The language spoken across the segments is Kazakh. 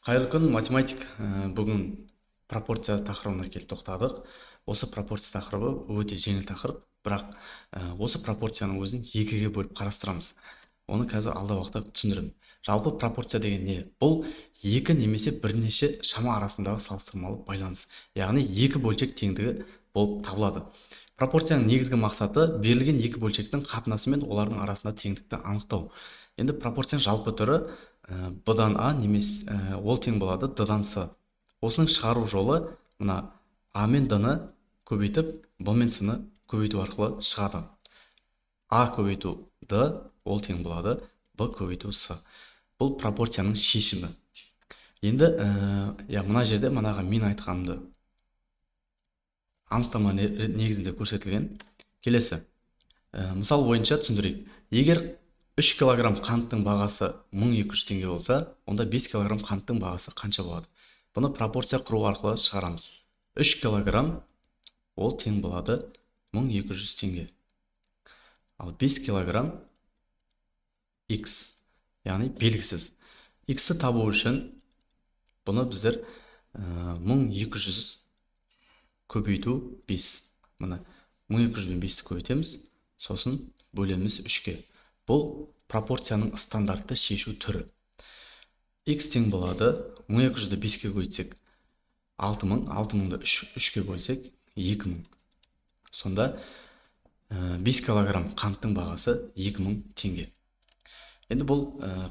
Қайырлы күн, математик. Бүгін пропорция тақырыбына келіп тоқтадық. Осы пропорция тақырыбы өте жеңіл тақырып, бірақ осы пропорцияның өзін екіге бөліп қарастырамыз. Оны қазір алдағы уақытта түсіндіремін. Жалпы пропорция деген не? Бұл екі немесе бірнеше шама арасындағы салыстырмалы байланыс, яғни екі бөлшек теңдігі болып табылады. Пропорцияның негізгі мақсаты берілген екі бөлшектің қатынасы мен олардың арасында теңдікті анықтау. Енді пропорцияның жалпы түрі B-дан А немесе ол тең болады D-дан С. Осының шығару жолы мына А мен D-ны көбейтіп, Б мен С-ны көбейту арқылы шығады. А көбейту D ол тең болады Б көбейту С. Бұл пропорцияның шешімі. Енді мына жерде манаға мен айтқанымды анықтама негізінде көрсетілген. Келесі мысал бойынша түсіндірейік. Егер 3 килограмм қанттың бағасы 1200 теңге болса, онда 5 килограмм қанттың бағасы қанша болады? Бұны пропорция құру арқылы шығарамыз. 3 килограмм ол тең болады 1200 теңге. Ал 5 килограмм x, яғни белгісіз. X-ті табу үшін бұны біздер 1200 көбейту 5. Мына 1200 бен 5-ті көбейтеміз, сосын бөлеміз 3-ке. Бұл пропорцияның стандартты шешу түрі. X тең болады 1200-ді 5-ке көбейтсек 6000, 6000-ды 3-ке бөлсек 2000. Сонда 5 килограмм қанттың бағасы 2000 теңге. Енді бұл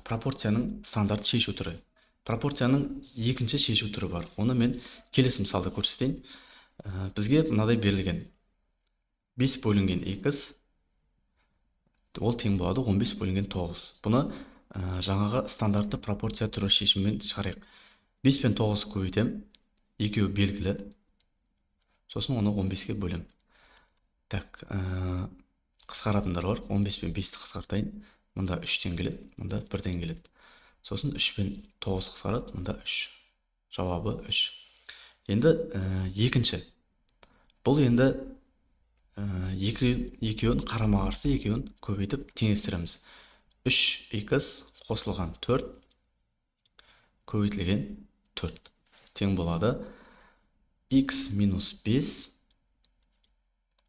пропорцияның стандартты шешу түрі. Пропорцияның екінші шешу түрі бар. Оны мен келесі мысалда көрсетейін. Бізге мынадай берілген. 5 бөлінген x ол тең болады 15 бөлінген 9. Бұны жаңағы стандартты пропорция түрі шешімімен шығарайық. 5 пен 9 көбейтем, екеуі белгілі. Сосын оны 15-ке бөлем. Так, қысқаратындар бар. 15 пен 5-ті қысқартайын. Мұнда 3-тен келеді, мұнда 1-ден келеді. Сосын 3 пен 9 қысқарады, мұнда 3. Жауабы 3. Енді екінші. Бұл енді екеуін қарама-қарсы, екеуін көбейтіп теңестіреміз. 3x қосылған 4 көбейтілген 4 тең болады x минус 5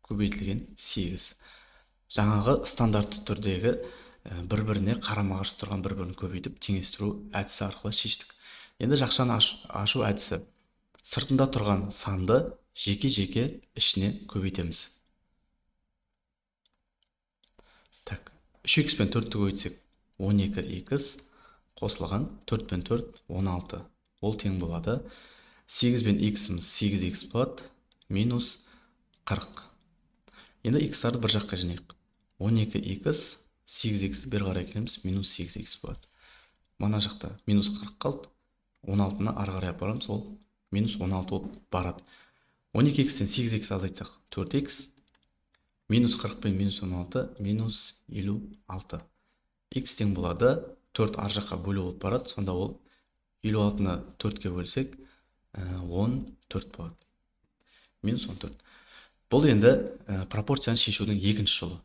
көбейтілген 8. Жаңағы стандартты түрдегі бір-біріне қарама-қарсы тұрған бір-бірін көбейтіп теңестіру әдісі арқылы шештік. Енді жақшаны ашу әдісі. Сыртында тұрған санды жеке-жеке ішіне көбейтеміз. Так, 3x пен 4-ті көбейтсек 12x қосылған 4 пен 4 16. Ол тең болады 8 пен x-іміз 8x болады минус 40. Енді x-тарды бір жаққа жинайық. 12x 8x-ті бері қарай келеміз, минус 8x болады. Мына жақта минус 40 қалды. 16-ны ары қарай апарамыз, ол минус 16 болып барады. 12x-тен 8x азайтсақ 4x минус 40 пен минус 16 минус 56. X тең болады 4 ар жаққа бөлу болып барады, сонда ол 56-ны 4-ке бөлсек 14 болады. Минус 14. Бұл енді пропорцияны шешудің екінші жолы.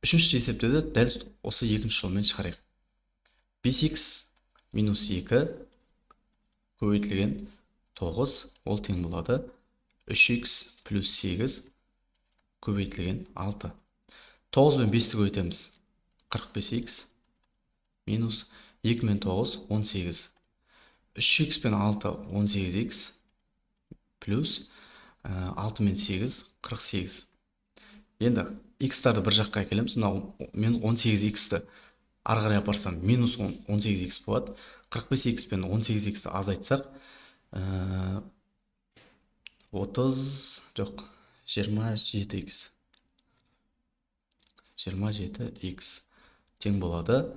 Үшінші есепте де дәл осы екінші жолмен шығарайық. 5x минус 2 көбейтілген 9 ол тең болады 3x плюс 8 көбейтілген 6. 9 пен 5-ті көбейтеміз. 45x минус 2 мен 9 18. 3x пен 6 18x плюс 6 мен 8 48. Енді x-тарды бір жаққа әкелеміз. Мынау мен 18x-ті ары қарай апарсам минус 18x болады. 45x пен 18x-ті азайтсақ 30, жоқ, 27x. 27x тең болады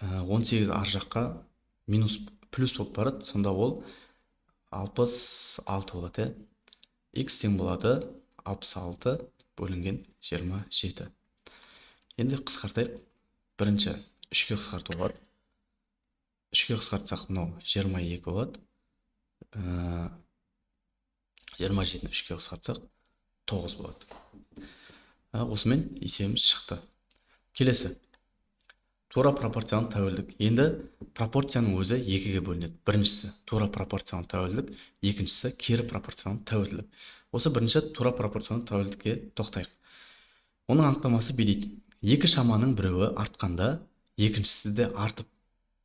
18 ар жаққа минус плюс болып барады, сонда ол 66 болады. X тең болады 66 бөлінген 27. Енді қысқартайық. Бірінші 3-ке қысқарту болады. 3-ке қысқартсақ мынау 22 болады. 27-ні 3-ке қысқартсақ 9 болады. Осымен есебіміз шықты. Келесі. Тура пропорционал тәуелділік. Енді пропорцияның өзі екіге бөлінеді. Біріншісі тура пропорционал тәуелділік, екіншісі кері пропорционал тәуелділік. Осы бірінші тура пропорционал тәуелділікке тоқтайық. Оның анықтамасы бүй дейді. Екі шаманың біреуі артқанда, екіншісі де артып,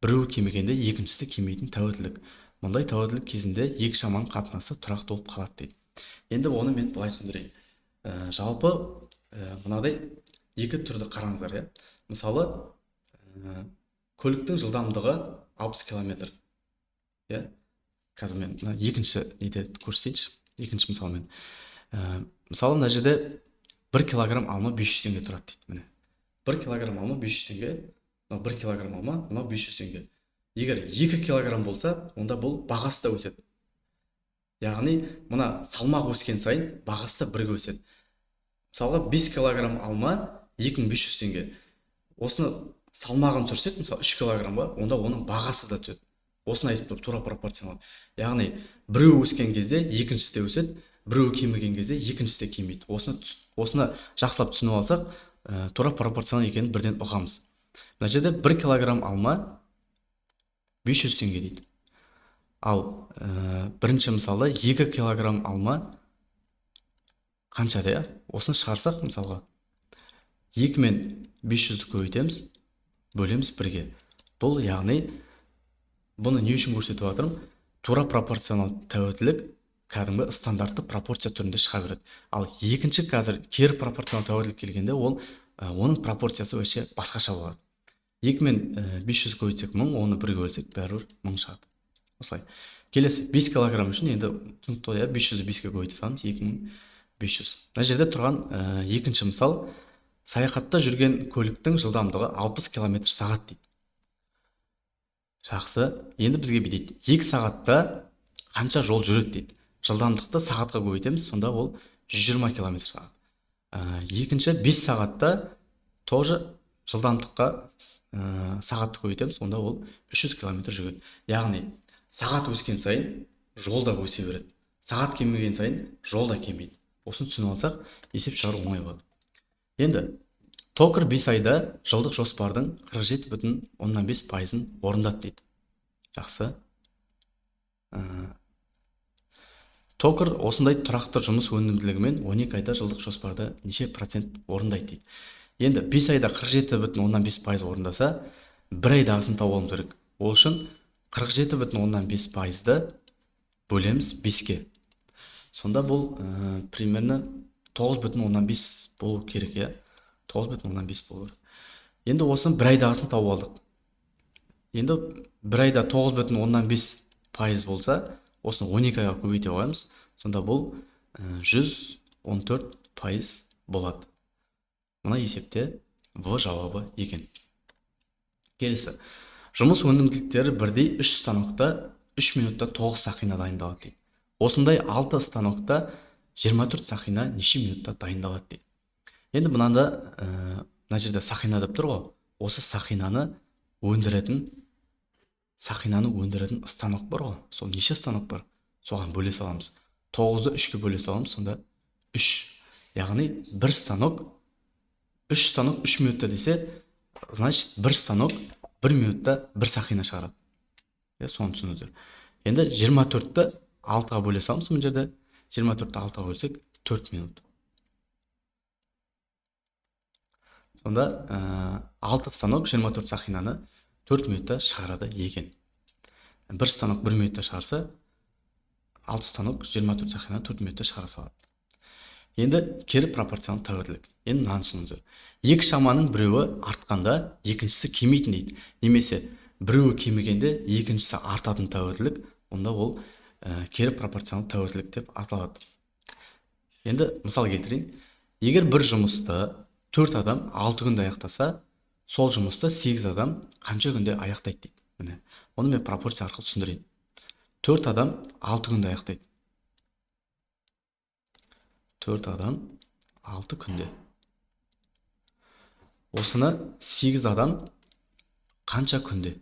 біреуі кемігенде екіншісі кемейтін тәуелділік. Мұндай тәуелділік кезінде екі шаманың қатынасы тұрақты болып қалады дейді. Енді оны мен былай түсіндірейін. Жалпы мынадай екі түрді қараңыздар, иә. Мысалы, көліктің жылдамдығы 60 километр. Иә. Қазір мен мына екінші неде көрсетейінші, екінші мысалмен. Мысалы, мына жерде 1 килограмм алма 500 теңге тұрады дейді. Міне. 1 килограмм алма 500 теңге, мынау 1 килограмм алма, мынау 500 теңге. Егер 2 килограмм болса, онда бұл бағасы да өседі. Яғни мына салмақ өскен сайын бағасы да бірге өседі. Мысалға 5 килограмм алма 2500 теңге. Осыны салмағын түсірсек, мысалы 3 килограммға, онда оның бағасы да түседі. Осыны айтып тұр тура пропорционал. Яғни біреуі өскен кезде екіншісі де өседі, біреуі кеміген кезде екіншісі де кемиді. Осыны жақсылап түсініп алсақ, тура пропорционал екенін бірден ұғамыз. Мына жерде 1 килограмм алма 500 теңге дейді. Ал бірінші мысалда 2 килограмм алма қанша иә? Осыны шығарсақ, мысалға 2 мен 500-ді көбейтеміз, бөлеміз бірге. Бұл яғни бұны не үшін көрсетіп жатырмын? Тура пропорционал тәуелділік кәдімгі стандартты пропорция түрінде шыға береді. Ал екінші қазір кері пропорционал тәуелділік келгенде ол оның пропорциясы вообще басқаша болады. 2 мен 500 көбейтсек 1000, оны бірге бөлсек бәрібір 1000 шығады. Осылай. Келесі 5 килограмм үшін енді түсінікті ғой, иә, 500-ді 5-ке көбейте саламыз, 2500. Мына жерде тұрған екінші мысал, саяхатта жүрген көліктің жылдамдығы 60 километр сағат дейді. Жақсы. Енді бізге бүй дейді. 2 сағатта қанша жол жүреді дейді. Жылдамдықты сағатқа көбейтеміз, сонда ол 120 километр сағат. Екінші 5 сағатта тоже жылдамдыққа сағатты көбейтеміз, онда ол 300 километр жүреді. Яғни сағат өскен сайын жол да өсе береді. Сағат кеміген сайын жол да кемиді. Осыны түсініп алсақ, есеп шығару оңай болады. Енді токарь 5 айда жылдық жоспардың 47,5%-ын орындады дейді. Жақсы. Токарь осындай тұрақты жұмыс өнімділігімен 12 айда жылдық жоспарды неше процент орындайды дейді. Енді 5 айда 47,5% орындаса, бір айдағысын тауып алуымыз керек. Ол үшін 47,5%-ды бөлеміз 5-ке. Сонда бұл примерно 9,5 болу керек, иә? 9,5 болу керек. Енді осыны бір айдағысын тауып алдық. Енді бір айда 9,5% болса, осыны 12 айға көбейте қоямыз. Сонда бұл 114% болады. Мына есепте В жауабы екен. Келесі. Жұмыс өнімділіктері бірдей 3 станокта 3 минутта 9 сақина дайындалады дейді. Осындай 6 станокта 24 сақина неше минутта дайындалады дейді. Енді мынанда мына жерде сақина деп тұр ғой. Осы сақинаны өндіретін станок бар ғой. Сол неше станок бар? Соған бөле саламыз. 9-ды 3-ке бөле саламыз, сонда 3. Яғни бір станок 3 станок 3 минутта десе, значит бір станок 1 минутта бір сақина шығарады. Иә, соны түсініңіздер. Енді 24-ті 6-ға бөле саламыз мына жерде. 24-ті 6-ға бөлсек 4 минут. Сонда 6 станок 24 сақинаны 4 минутта шығарады екен. Бір станок 1 минутта шығарса, 6 станок 24 сақинаны 4 минутта шығара салады. Енді кері пропорционал тәуелділік. Енді мынаны түсініңіздер. Екі шаманың біреуі артқанда екіншісі кемитін дейді. Немесе біреуі кемігенде екіншісі артатын тәуелділік, онда ол кері пропорционал тәуелділік деп аталады. Енді мысал келтірейін. Егер бір жұмысты 4 адам 6 күнде аяқтаса, сол жұмысты 8 адам қанша күнде аяқтайды дейді. Міне, оны мен пропорция арқылы түсіндірейін. 4 адам 6 күнде аяқтайды. 4 адам 6 күнде. Осыны 8 адам қанша күнде?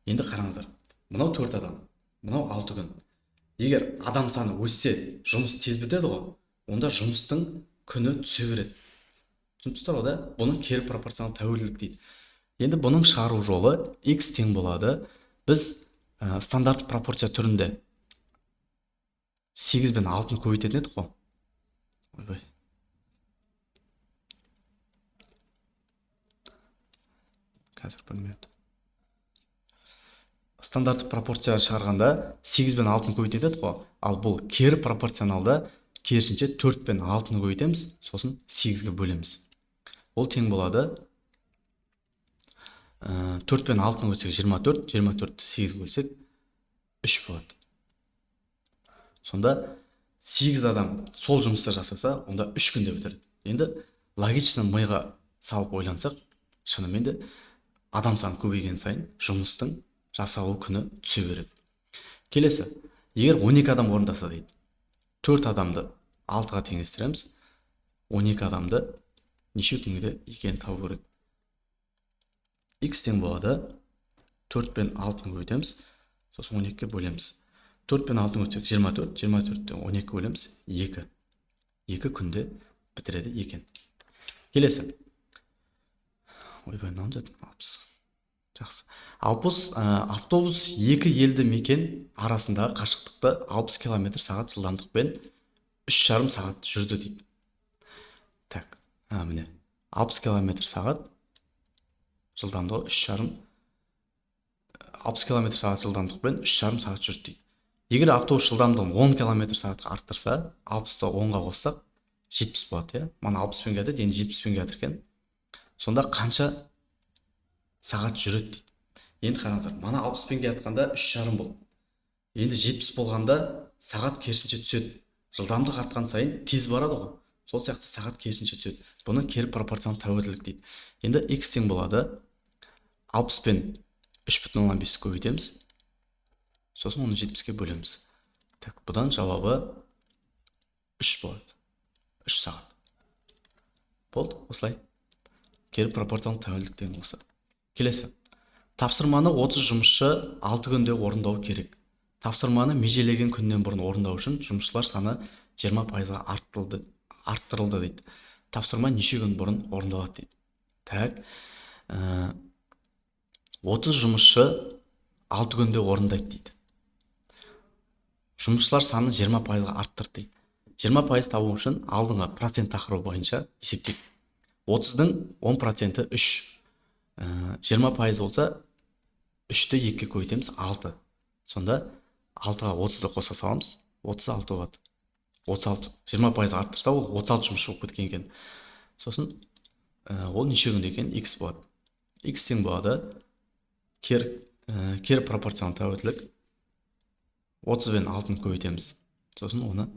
Енді қараңыздар. Мынау 4 адам, мынау 6 күн. Егер адам саны өссе, жұмыс тез бітеді ғой. Онда жұмыстың күні түсе береді. Түсініп тұрсыздар ғой да? Бұны кері пропорционал тәуелділік дейді. Енді бұның шығару жолы x тең болады. Біз стандарт пропорция түрінде 8 бен 6-ны көбейтетін едік қой. Ойбай. Қазір бір минут. Стандарт пропорция шығарғанда 8 бен 6-ны көбейтетін едік қой. Ал бұл кері пропорционалда керісінше 4 пен 6-ны көбейтеміз, сосын 8-ге бөлеміз. Ол тең болады. 4 пен 6-ны бөлсек 24, 24-ті 8-ге бөлсек 3 болады. Сонда 8 адам сол жұмысты жасаса, онда 3 күнде бітіреді. Енді логично миға салып ойлансақ, шынымен де адам саны көбейген сайын жұмыстың жасалу күні түсе береді. Келесі, егер 12 адам орындаса дейді. 4 адамды 6-ға теңестіреміз. 12 адамды неше күнде екенін табу керек. X тең болады. 4 пен 6-ны көбейтеміз, сосын 12-ге бөлеміз. 4 пен 6-ны көбейтсек 24, 24-тен 12 бөлеміз, 2. 2 күнде бітіреді екен. Келесі. Ойбай, мынаны жаздым, 60. Жақсы. 60, автобус 2 елді мекен арасындағы қашықтықты 60 километр сағат жылдамдықпен 3,5 сағат жүрді дейді. Так, міне. 60 километр сағат жылдамдығы 3,5, 60 километр сағат жылдамдықпен 3,5 сағат жүрді дейді. Егер автобус жылдамдығын 10 километр сағатқа арттырса, 60-ты 10-ға қоссақ 70 болады, иә? Мана 60-пен келеді, енді 70-пен келе екен. Сонда қанша сағат жүреді дейді. Енді қараңыздар, мана 60-пен келе жатқанда 3,5 болды. Енді 70 болғанда сағат керісінше түседі. Жылдамдық артқан сайын тез барады ғой. Сол сияқты сағат керісінше түседі. Бұны кері пропорционал тәуелділік дейді. Енді x тең болады. 60 пен 3,5-ті көбейтеміз. Сосын оны 70-ке бөлеміз. Так, бұдан жауабы 3 болады. 3 сағат. Болды, осылай. Кері пропорционал тәуелділік деген осы. Келесі. Тапсырманы 30 жұмысшы 6 күнде орындау керек. Тапсырманы межелеген күннен бұрын орындау үшін жұмысшылар саны 20%-ға арттырылды дейді. Тапсырма неше күн бұрын орындалады дейді. Так, 30 жұмысшы 6 күнде орындайды дейді. Жұмысшылар саны 20%-ға арттырды дейді. 20% табу үшін алдыңғы процент тақырыбы бойынша есептейік. 30-дың 10%-і 3. 20% болса, 3-ті 2-ге көбейтеміз, 6. Сонда 6-ға 30-ды қоса саламыз, 36 болады. 36, 20% арттырса, ол 36 жұмысшы болып кеткен екен. Сосын ол неше күнде екен? X болады. X тең болады. Кері пропорционал тәуелділік. 30 бен 6-ны көбейтеміз. Сосын оны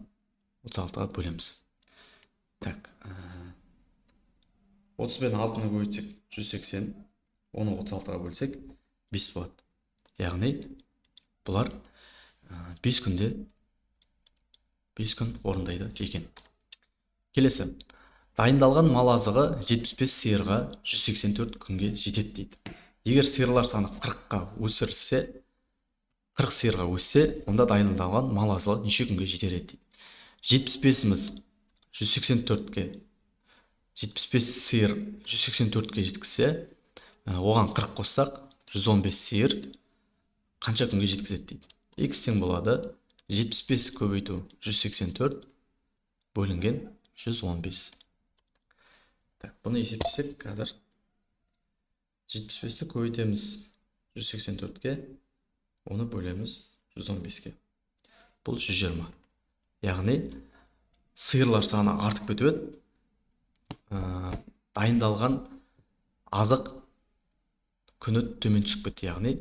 36-ға бөлеміз. Так, 30 бен 6-ны көбейтсек 180, оны 36-ға бөлсек 5 болады. Яғни бұлар 5 күнде 5 күн орындайды екен. Келесі. Дайындалған мал азығы 75 сиырға 184 күнге жетеді дейді. Егер сиырлар саны 40-қа өсірілсе, 40 сиырға өссе, онда дайындалған мал азығы неше күнге жетер еді дейді. 75-іміз 184-ке, 75 сиыр 184-ке жеткізсе, оған 40 қоссақ, 115 сиыр қанша күнге жеткізеді дейді. X тең болады 75 көбейту 184 бөлінген 115. Так, бұны есептесек қазір 75-ті көбейтеміз 184-ке, оны бөлеміз 115-ке. Бұл 120. Яғни сиырлар саны артып кетіп еді, дайындалған азық күні төмен түсіп кетті. Яғни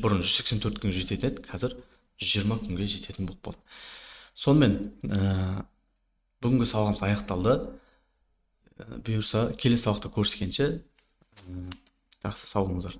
бұрын 184 күнге жететін еді, қазір 120 күнге жететін болып қалды. Сонымен, бүгінгі сабағымыз аяқталды. Бұйырса келесі сабақта көріскенше, жақсы, сау болыңыздар.